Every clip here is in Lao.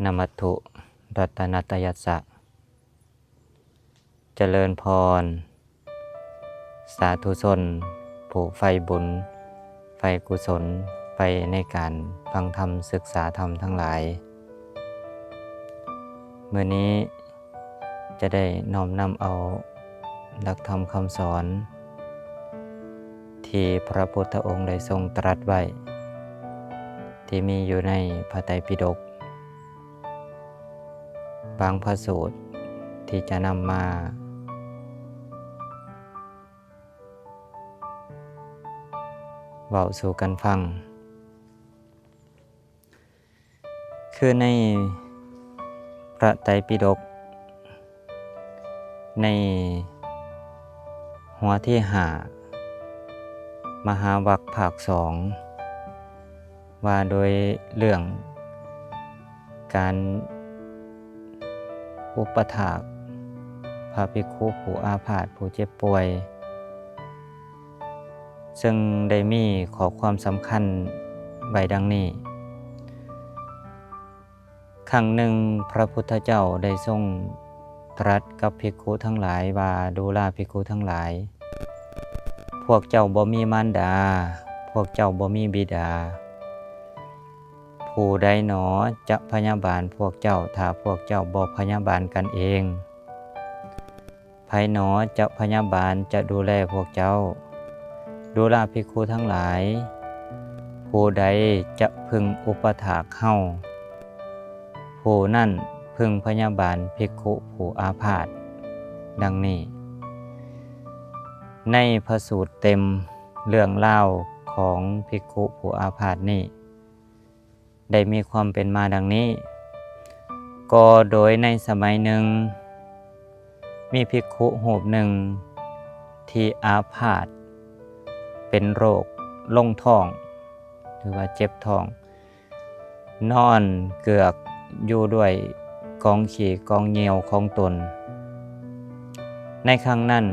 ນະມັດຖຸລັດຕະນະຕະຍັດສະ ຈະເລີນພອນ ສາທຸຊົນຜູ້ໃຝ່ບຸນໃຝ່ກຸສົນ ໃຝ່ໃນການຟັງທຳສຶກສາທຳທັງຫຼາຍ. ມື້ນີ້ຈະໄດ້ນ້ອມນຳເອົາຫຼັກທຳຄຳສອນ ທີ່ພະພຸດທະອົງໄດ້ຊົງຕລັດໄວ້ ທີ່ມີຢູ່ໃນພະໄຕປິດົກ ບາງພະສູດທີ່ຈະນຳມາເວົ້າສູ່ກັນຟັງ ຄືໃນພະໄຕປິດົກ ໃນຫົວທີຫ້າ ມະຫາວັກພາກສອງ ວ່າໂດຍເລື່ອງການອຸປະຖາກພະພິກຂຸຜູ້ອາພາດ ຜູ້ເຈັບປ່ວຍ ເຊິ່ງໄດ້ມີຂໍ້ຄວາມສຳຄັນໄວ້ດັ່ງນີ້. ຄັ້ງໜຶ່ງ ພະພຸດທະເຈົ້າໄດ້ຊົງຕລັດກັບພິກຂຸທັງຫຼາຍວ່າ ດູລາພິກຂຸທັງຫຼາຍ, ພວກເຈົ້າບໍ່ມີມານດາ, ພວກເຈົ້າບໍ່ມີບິດາ, ຜູ້ໃດໜໍຈະພະຍາບານພວກເຈົ້າ ຖ້າພວກເຈົ້າບໍ່ພະຍາບານກັນເອງ? ໃຜໜໍຈະພະຍາບານ ຈະດູແລພວກເຈົ້າ? ດູລາພິກຂຸທັງຫຼາຍ, ຜູ້ໃດຈະເພິ່ງອຸປະຖາກເຮົາ, ຜູ້ນັ້ນເພິ່ງພະຍາບານພິກຂຸຜູ້ອາພາດ. ດັ່ງນີ້, ໃນພະສູດເຕັມເລື່ອງລາວຂອງພິກຂຸຜູ້ອາພາດນີ້ ໄດ້ມີຄວາມເປັນມາດັ່ງນີ້. ກໍໂດຍໃນສະໄໝໜຶ່ງ ມີພິກຂຸຮູບໜຶ່ງທີ່ອາພາດເປັນໂລກລົງທ້ອງ ຫຼືວ່າເຈັບທ້ອງ, ນອນເກືອກຢູ່ດ້ວຍກອງຂີ້ກອງຍ່ຽວຂອງຕົນ. ໃນຄັ້ງນັ້ນ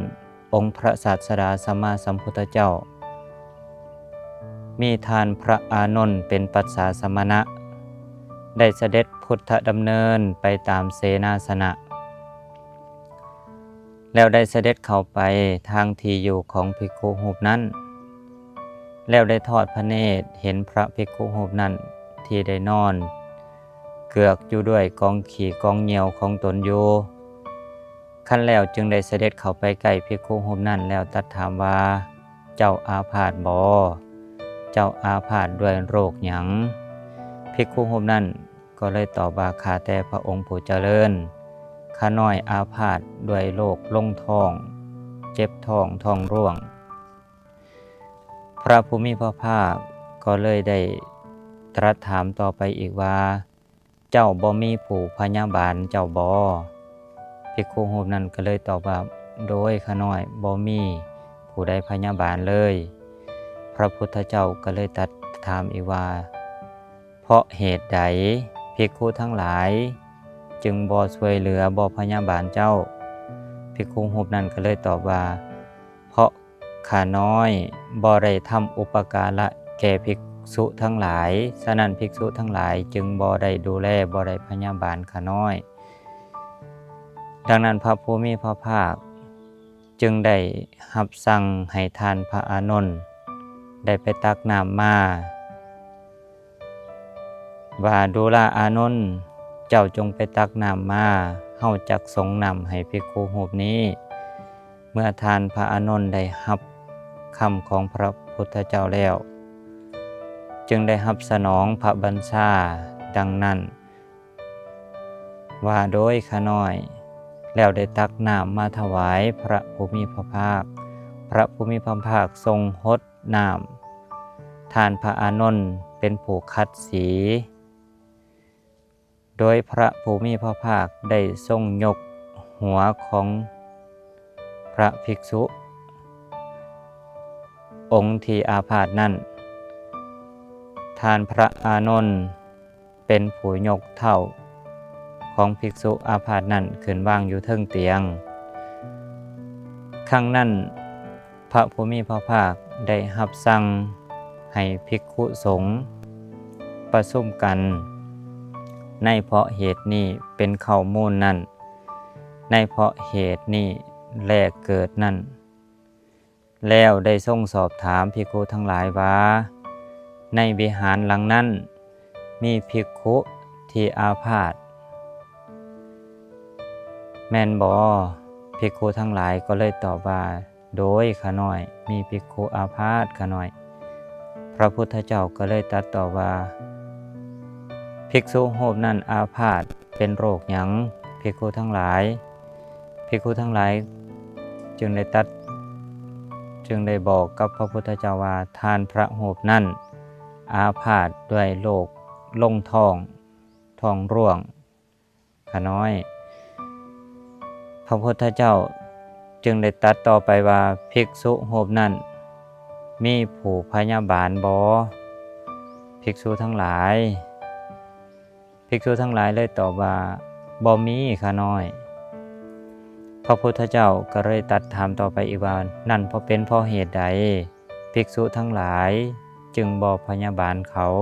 ອົງພະສາສະດາສຳມາສຳພຸດທະເຈົ້າ ມີທ່ານພະອານົນເປັນປັດສາສະມະນະ ໄດ້ສະເດັດພຸດທະດຳເນີນໄປຕາມເສນາສະນະ ແລ້ວໄດ້ສະເດັດເຂົ້າໄປທາງທີ່ຢູ່ຂອງພິກຂຸຮູບນັ້ນ ແລ້ວໄດ້ທອດພະເນດເຫັນພະພິກຂຸຮູບນັ້ນທີ່ໄດ້ນອນເກືອກຢູ່ດ້ວຍກອງຂີ້ກອງຍ່ຽວຂອງຕົນຢູ່. ຄັນແລ້ວຈຶ່ງໄດ້ສະເດັດເຂົ້າໄປໃກ້ພິກຂຸຮູບນັ້ນ ແລ້ວຕັດຖາມວ່າ, ເຈົ້າອາພາດບໍ? ເຈົ້າອາພາດດ້ວຍໂລກຫຍັງ? ພິກຂຸຮູບນັ້ນກໍເລີຍຕອບວ່າ, ຂ້າແຕ່ພະອົງຜູ້ຈະເລີນ, ຂ້ານ້ອຍອາພາດດ້ວຍໂລກລົງທ້ອງ, ເຈັບທ້ອງ, ທ້ອງຮ່ວງ. ພະຜູ້ມີພະພາກກໍເລີຍໄດ້ຕລັດຖາມຕໍ່ໄປອີກວ່າ, ເຈົ້າບໍ່ມີຜູ້ພະຍາບານເຈົ້າບໍ? ພິກຂຸຮູບນັ້ນກໍເລີຍຕອບວ່າ, ໂດຍຂ້ານ້ອຍບໍ່ມີຜູ້ໃດພະຍາບານເລີຍ. ພະພຸດທະເຈົ້າກໍເລີຍຕັດຖາມອີກວ່າ, ເພາະເຫດໃດພິກຂຸທັງຫຼາຍຈຶ່ງບໍ່ຊ່ວຍເຫຼືອ, ບໍ່ພະຍາບານເຈົ້າ? ພິກຂຸຮູບນັ້ນກໍເລີຍຕອບວ່າ, ເພາະ ຂ້ານ້ອຍບໍ່ໄດ້ທຳອຸປະກາລະແກ່ພິກສຸທັງຫຼາຍ, ສະນັ້ນ ພິກສຸທັງຫຼາຍຈຶ່ງບໍ່ໄດ້ດູແລ, ບໍ່ໄດ້ພະຍາບານຂ້ານ້ອຍ. ດັ່ງນັ້ນ ພະຜູ້ມີພະພາກຈຶ່ງໄດ້ຮັບສັ່ງໃຫ້ທ່ານພະອານົນໄດ້ໄປຕັກນ້ຳມາ ວ່າ, ດູລາອານົນ, ເຈົ້າຈົ່ງໄປຕັກນ້ຳມາ, ເຮົາຈັກສົງນ້ຳໃຫ້ພິກຂຸຮູບນີ້. ເມື່ອທ່ານພະອານົນໄດ້ຮັບຄຳຂອງພະພຸດທະເຈົ້າແລ້ວ, ຈຶ່ງໄດ້ຮັບສະໜອງພະບັນຊາດັ່ງນັ້ນ ວ່າ, ໂດຍຂ້ານ້ອຍ. ແລ້ວໄດ້ຕັກນ້ຳມາຖວາຍພະຜູ້ມີພະພາກ. ພະຜູ້ມີພະພາກຊົງຫົດນ້ຳ, ທ່ານພະອານົນເປັນຜູ້ຂັດສີ. ໂດຍພະຜູ້ມີພະພາກໄດ້ຊົງຍົກຫົວຂອງພະພິກສຸອົງທີ່ອາພາດນັ້ນ, ທ່ານພະອານົນເປັນຜູ້ຍົກເທົ້າຂອງພິກສຸອາພາດນັ້ນຂຶ້ນວາງຢູ່ເທິງຕຽງ. ຄັ້ງນັ້ນ ພະຜູ້ມີພະພາກໄດ້ຮັບສັ່ງໃຫ້ພິກຂຸສົງປະຊຸມກັນ ໃນເພາະເຫດນີ້ເປັນເຄົ້າມູນນັ້ນ, ໃນເພາະເຫດນີ້ແລກເກີດນັ້ນ. ແລ້ວໄດ້ຊົງສອບຖາມພິກຂຸທັງຫຼາຍວ່າ, ໃນວິຫານຫຼັງນັ້ນມີພິກຂຸທີ່ອາພາດແມ່ນບໍ່? ພິກຂຸທັງຫຼາຍກໍເລີຍຕອບວ່າ, ໂດຍຂ້ານ້ອຍ, ມີພິກຂຸອາພາດຂ້ານ້ອຍ. ພະພຸດທະເຈົ້າກໍເລີຍຕັດຕອບວ່າ, ພິກສຸຮູບນັ້ນອາພາດເປັນໂລກຫຍັງ? ພິກຂຸທັງຫຼາຍ, ພິກຂຸທັງຫຼາຍຈຶ່ງໄດ້ຕັດ, ຈຶ່ງໄດ້ບອກກັບພະພຸດທະເຈົ້າວ່າ, ທ່ານພະຮູບນັ້ນອາພາດດ້ວຍໂລກລົງທ້ອງ, ທ້ອງຮ່ວງ. ຂ້ານ້ອຍ, ພະພຸດທະເຈົ້າຈຶ່ງໄດ້ຕັດຕໍ່ໄປວ່າ, ພິກສຸຮູບນັ້ນມີຜູ້ພະຍາບານບໍ່? ພິກສຸທັງຫຼາຍ, ພິກສຸທັງຫຼາຍເລີຍຕອບວ່າ, ບໍ່ມີຂ້ານ້ອຍ. ພະພຸດທະເຈົ້າກໍເລີຍຕັດຖາມຕໍ່ໄປອີກວ່າ, ນັ້ນເພາະເປັນເພາະເຫດໃດ? ພິກສຸທັງຫຼາຍຈຶ່ງບໍ່ພະຍາບານເຂົາ?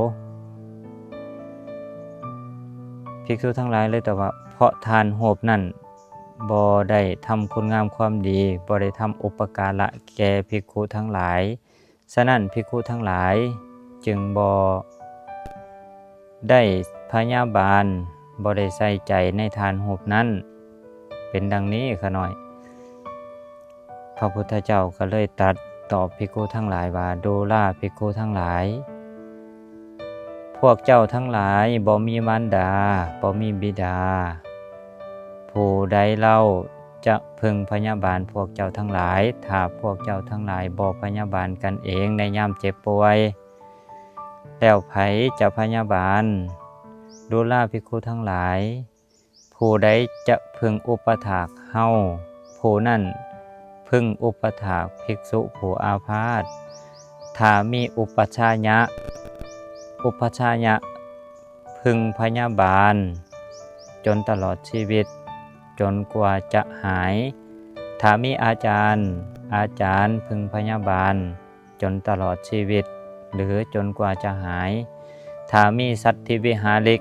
ພິກສຸທັງຫຼາຍເລີຍຕອບວ່າ, ເພາະທ່ານຮູບນັ້ນບໍ່ໄດ້ທຳຄຸນງາມຄວາມດີ, ບໍ່ໄດ້ທຳອຸປະກາລະແກ່ພິກຂຸທັງຫຼາຍ, ສະນັ້ນພິກຂຸທັງຫຼາຍຈຶ່ງບໍ່ໄດ້ພະຍາບານ, ບໍ່ໄດ້ໃສ່ໃຈໃນທ່ານຮູບນັ້ນ. ເປັນດັ່ງນີ້ຂ້ານ້ອຍ. ພະພຸດທະເຈົ້າກໍເລີຍຕັດຕອບພິກຂຸທັງຫຼາຍວ່າ, ດູລາພິກຂຸທັງຫຼາຍ, ພວກເຈົ້າທັງຫຼາຍບໍ່ມີມານດາ, ບໍ່ມີບິດາ, ຜູ້ໃດເລົ່າຈະເພິ່ງພະຍາບານພວກເຈົ້າທັງຫຼາຍ? ຖ້າພວກເຈົ້າທັງຫຼາຍບໍ່ພະຍາບານກັນເອງໃນຍາມເຈັບປ່ວຍ, ແລ້ວໃຜຈະພະຍາບານ? ດູລາພິກຂຸທັງຫຼາຍ, ຜູ້ໃດຈະເພິ່ງອຸປະຖາກເຮົາ, ຜູ້ນັ້ນເພິ່ງອຸປະຖາກພິກສຸຜູ້ອາພາດ. ຖ້າມີອຸປັດຊາຍະ, ອຸປັດຊາຍະເພິ່ງພະຍາບານຈົນຕະຫຼອດຊີວິດ, ຈົນກວ່າຈະຫາຍ. ຖ້າມີອາຈານ, ອາຈານເພິ່ງພະຍາບານ ຈົນຕະຫຼອດຊີວິດ ຫຼື ຈົນກວ່າຈະຫາຍ. ຖ້າມີສັດທິວິຫາລິກ,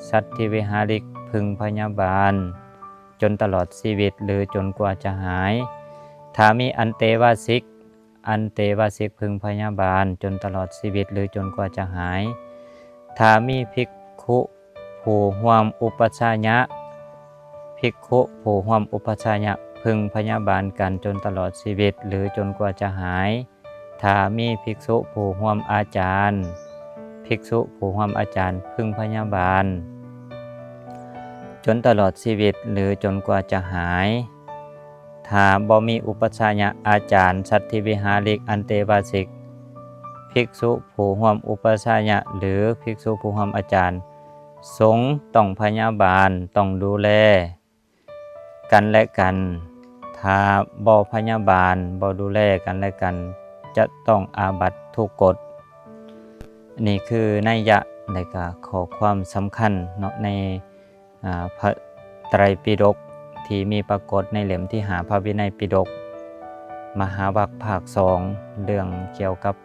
ສັດທິວິຫາລິກເພິ່ງພະຍາບານຈົນຕະຫຼອດຊີວິດ ຫຼື ຈົນກວ່າຈະຫາຍ. ຖ້າມີອັນເຕວາສິກ, ອັນເຕວາສິກເພິ່ງພະຍາບານຈົນຕະຫຼອດຊີວິດ ຫຼື ຈົນກວ່າຈະຫາຍ. ຖ້າມີພິກຂຸ ຜູ້ຮ່ວມອຸປັດຊາຍະ, ພິກຂຸຜູ້ຮ່ວມອຸປັດຊາຍະເພິ່ງພະຍາບານກັນຈົນຕະຫຼອດຊີວິດ ຫຼື ຈົນກວ່າຈະຫາຍ. ຖ້າມີພິກສຸຜູ້ຮ່ວມອາຈານ, ພິກສຸຜູ້ຮ່ວມອາຈານເພິ່ງພະຍາບານຈົນຕະຫຼອດຊີວິດ ຫຼື ຈົນກວ່າຈະຫາຍ. ຖ້າບໍ່ມີອຸປັດຊາຍະອາຈານ, ສັດທິວິຫາລິກ, ອັນເຕວາສິກ, ພິກສຸຜູ້ຮ່ວມອຸປັດຊາຍະ ຫຼື ພິກສຸຜູ້ຮ່ວມອາຈານ, ສົງຕ້ອງພະຍາບານ, ຕ້ອງດູແລກັນແລະກັນ. ຖ້າບໍ່ພະຍາບານ, ບໍ່ດູແລກັນແລະກັນ, ຈະຕ້ອງອາບັດທຸກກົດ. ນີ້ຄືໄນຍະ ແລະກະຂໍ້ຄວາມສຳຄັນເນາະ ໃນ ອາ ພະໄຕຣປິດົກ ທີ່ມີປາກົດໃນເຫຼັ້ມທີຫ້າ ພະວິໄນປິດົກ ມະຫາວັກພາກສອງ ເລື່ອງກ່ຽວກັບ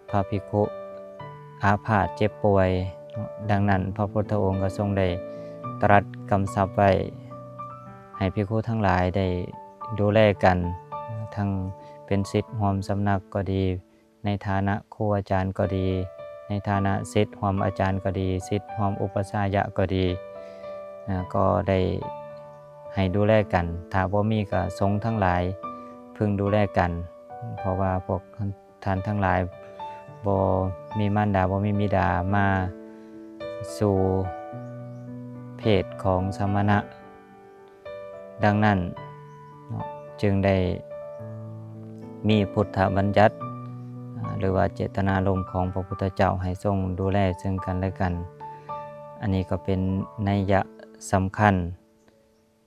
ພະພິກຂຸອາພາດເຈັບປ່ວຍ. ດັ່ງນັ້ນ ພະພຸດທະອົງກໍຊົງໄດ້ຕະລັດກຳຊັບໄວ້ ໃຫ້ພິກຂຸທັງຫຼາຍໄດ້ດູແລກັນ, ທັງເປັນສິດຮ່ວມສຳນັກກໍດີ, ໃນຖານະຄູອາຈານກໍດີ, ໃນຖານະສິດຮ່ວມອາຈານກໍດີ, ສິດຮ່ວມອຸປັດຊາຍະກໍດີ, ອາ ກໍໄດ້ໃຫ້ດູແລກັນ. ຖ້າບໍ່ມີກໍສົງທັງຫຼາຍເພິ່ງດູແລກັນ, ເພາະວ່າພວກທ່ານທັງຫຼາຍບໍ່ມີມານດາ, ບໍ່ມີບິດາມາສູ່ເພດຂອງສະມະນະ. ດັ່ງນັ້ນເນາະ ຈຶ່ງໄດ້ມີພຸດທະບັນຍັດ ອາ ຫຼືວ່າເຈດຕະນາລົມຂອງພະພຸດທະເຈົ້າ ໃຫ້ຊົງດູແລເຊິ່ງກັນແລະກັນ. ອັນນີ້ກໍເປັນໄນຍະສຳຄັນ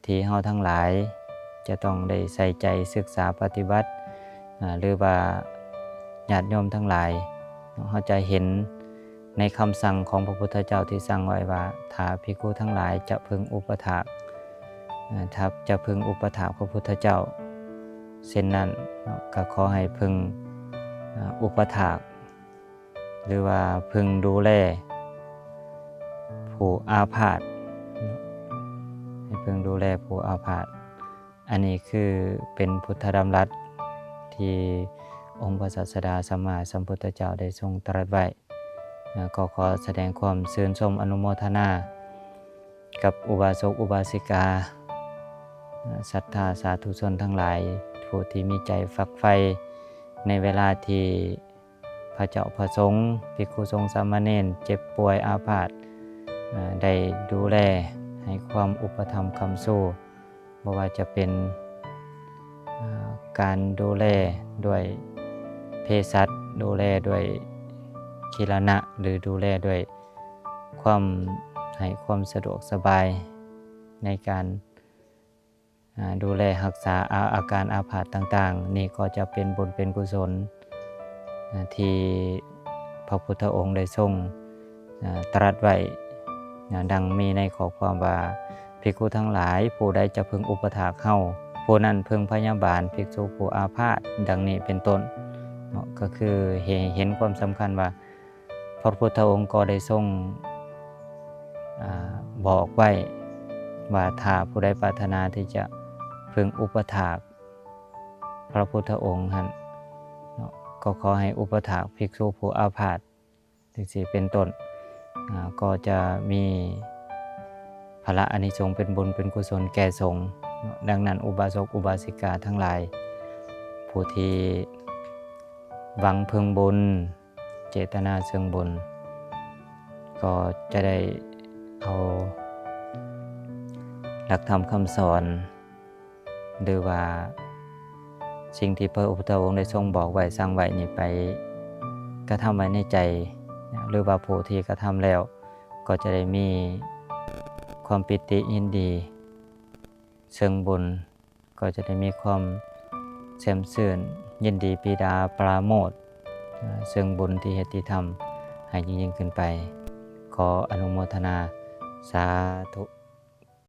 ທີ່ເຮົາທັງຫຼາຍຈະຕ້ອງໄດ້ໃສ່ໃຈສຶກສາປະຕິບັດ ອາ ຫຼືວ່າຍາດໂຍມທັງຫຼາຍເນາະ ເຮົາຈະເຫັນ ໃນຄຳສັ່ງຂອງພະພຸດທະເຈົ້າທີ່ສັ່ງໄວ້ວ່າ ຖ້າພິກຂຸທັງຫຼາຍຈະເພິ່ງອຸປະຖາກ ເອີ ຖ້າຈະເພິ່ງອຸປະຖາກພະພຸດທະເຈົ້າ ເຊັ່ນນັ້ນເນາະ ກໍຂໍໃຫ້ເພິ່ງ ເອີ ອຸປະຖາກ ຫຼືວ່າເພິ່ງດູແລຜູ້ອາພາດ ໃຫ້ເພິ່ງດູແລຜູ້ອາພາດ. ອັນນີ້ຄືເປັນພຸດທະດຳລັດທີ່ອົງພະສາສະດາສຳມາສຳພຸດທະເຈົ້າໄດ້ຊົງຕະລັດໄວ້. ເອີ ກໍຂໍສະແດງຄວາມຊື່ນຊົມອະນຸໂມທະນາກັບອຸບາສົກອຸບາສິກາ, ເອີ ສັດທາສາທຸຊົນທັງຫຼາຍ ຜູ້ທີ່ມີໃຈຝັກໃຝ່ ໃນເວລາທີ່ພະເຈົ້າພະສົງ, ພິກຂຸສົງສາມະເນນເຈັບປ່ວຍອາພາດ, ເອີ ໄດ້ດູແລໃຫ້ຄວາມອຸປະຖຳຄ້ຳຊູ, ບໍ່ວ່າຈະເປັນ ເອີ ການດູແລດ້ວຍເພສັດ, ດູແລດ້ວຍຄີລະນະ ຫຼື ດູແລດ້ວຍຄວາມ ໃຫ້ຄວາມສະດວກສະບາຍໃນການ ເອີ ດູແລຮັກສາອາ ອາການອາພາດຕ່າງໆ, ນີ້ກໍຈະເປັນບຸນເປັນກຸສົນ ເອີ ທີ່ພະພຸດທະອົງໄດ້ຊົງ ເອີ ຕະລັດໄວ້ ເອີ ດັ່ງມີໃນຂໍ້ຄວາມວ່າ, ພິກຂຸທັງຫຼາຍ, ຜູ້ໃດຈະເພິ່ງອຸປະຖາກເຮົາ, ຜູ້ນັ້ນເພິ່ງພະຍາບານພິກຂຸຜູ້ອາພາດ, ດັ່ງນີ້ເປັນຕົ້ນເນາະ. ກໍຄືໃຫ້ເຫັນຄວາມສຳຄັນວ່າ ພະພຸດທະອົງກໍໄດ້ຊົງ ອາ ບອກໄວ້ວ່າ ຖ້າຜູ້ໃດປາດຖະໜາທີ່ຈະເພິ່ງອຸປະຖາກພະພຸດທະອົງຫັ້ນເນາະ, ກໍຂໍໃຫ້ອຸປະຖາກພິກຂຸຜູ້ອາພາດ ຈັ່ງຊີ້ເປັນຕົ້ນ, ອາ ກໍຈະມີຜະລະອານິສົງເປັນບຸນເປັນກຸສົນແກ່ສົງເນາະ. ດັ່ງນັ້ນ ອຸບາສົກອຸບາສິກາທັງຫຼາຍ ຜູ້ທີ່ຫວັງເພິ່ງບຸນ, ເຈດຕະນາເຊິ່ງບຸນ ກໍຈະໄດ້ເອົາຫຼັກທຳຄຳສອນ ຫຼືວ່າສິ່ງທີ່ພະພຸດທະອົງໄດ້ຊົງບອກໄວ້, ສັ່ງໄວ້ນີ້ໄປກະທຳໄວ້ໃນໃຈ, ຫຼືວ່າຜູ້ທີ່ກະທຳແລ້ວກໍຈະໄດ້ມີຄວາມປີຕິຍິນດີເຊິ່ງບຸນ, ກໍຈະໄດ້ມີຄວາມແຊ່ມຊື່ນ, ຍິນດີ, ປີດາ, ປະລາໂມດ ເຊິ່ງບຸນທີ່ເຮັດທີ່ທຳໃຫ້ຍິ່ງໆຂຶ້ນໄປ. ຂໍອະນຸໂມທະນາ ສາທຸ.